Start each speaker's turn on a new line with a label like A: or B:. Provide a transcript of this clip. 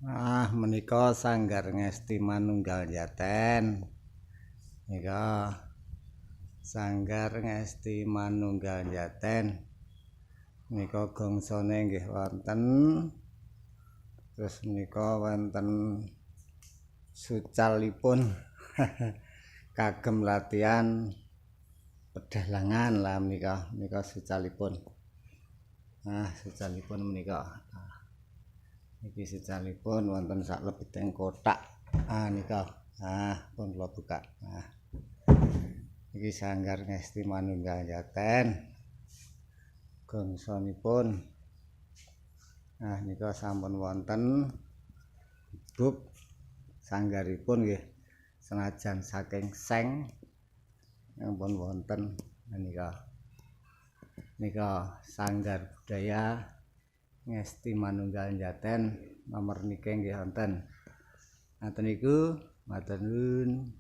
A: Ah, menika Sanggar Ngesti Manunggal Jaten. Nika Sanggar Ngesti Manunggal Jaten. Nika gongsane nggih wonten. Terus menika wonten sucalipun kagem latihan pedalangan lah menika, menika sucalipun. Nah, sucalipun menika. Niki sucalipun wonten saklebeting kothak. Ah, nika. Ah, pun kula buka. Ah. Niki Sanggar Ngesti Manunggal Jaten. Gongsonipun. Nah, nika sampun wonten bub sanggaripun nggih. Senajan saking seng pun wonten menika. Nika Sanggar Budaya Ngesti Manunggal Jaten nomor niki nggih wonten. Ngaten niku, matur nuwun.